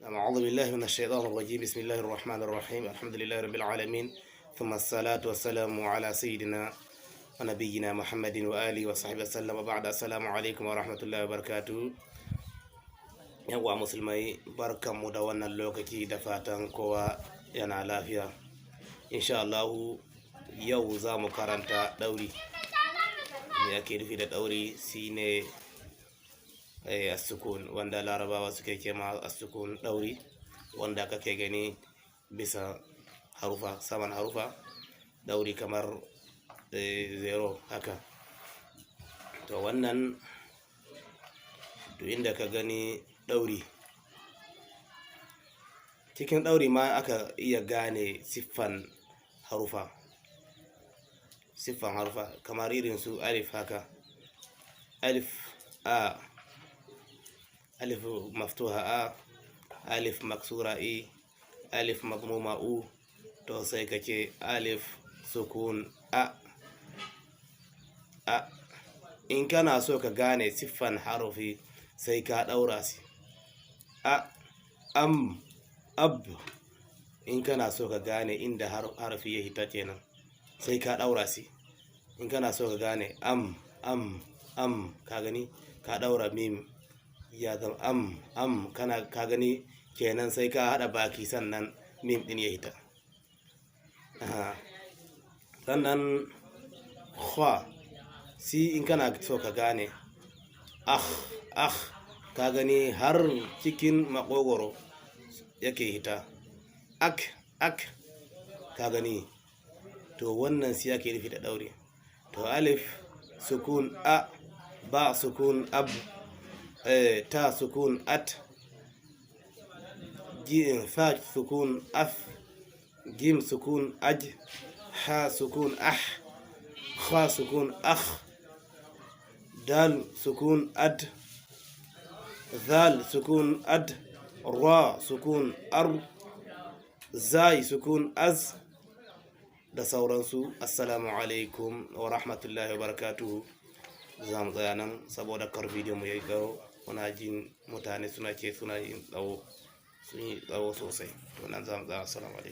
أعوذ بالله من الشيطان الرجيم. بسم الله الرحمن الرحيم. الحمد لله رب العالمين، ثم الصلاة والسلام على سيدنا ونبينا محمد وآله وصحبه وسلم، وبعد. السلام عليكم ورحمة الله وبركاته. 'Yan uwa musulmai, barkanmu da wannan lokaci, da fatan kowa yana lafiya. Insha Allahu yau za mu karanta ɗauri. Me ake nufi da ɗauri? Shine asukun, wanda Larabawa suke kema asukun, ɗauri wanda kake gani bisa harufa, saman harufa, ɗauri kamar zero haka. To wannan, to inda ka gani ɗauri, cikin ɗauri ma aka iya gane siffan harufa, siffan harufa kamar irin su alif haka, alif a, alif maftuha a, alif maksura i, alif madmuma u. To sai ka ce alif sukun a a. In kana so ka gane siffan harufi, sai ka ɗaura shi: a, am, ab. In kana so ka gane inda harafi ya hita kenan, sai ka ɗaura shi. In kana so ka gane am, am, am, ka gani ka ɗaura mim, ya zama am, am. Kana ka gani kenan, sai ka haɗa baki sannan mim ɗin ya hita. Sannan kha si, in kana so ka gane ah, ah, ka gani har cikin makogoro yake hita. Ak, ak, ka gani. To wannan si ake nufi da ɗauri. To alif sukun a, ba sukun ab, ta sukun at, fa sukun af, jim sukun aj, ha sukun ah, kha sukun akh, dal sukun ad, zal sukun ad, ra sukun ar, zai sukun az, da sauransu. Assalamu alaikum wa rahmatullahi wa barakatuhu. Za mu tsaya nan saboda kar bidiyon mu yayi tsawo. Muna jin mutane suna ce suna yin tsawo, sun yi tsawo sosai. To nan za mu tsaya. Assalamu alaikum.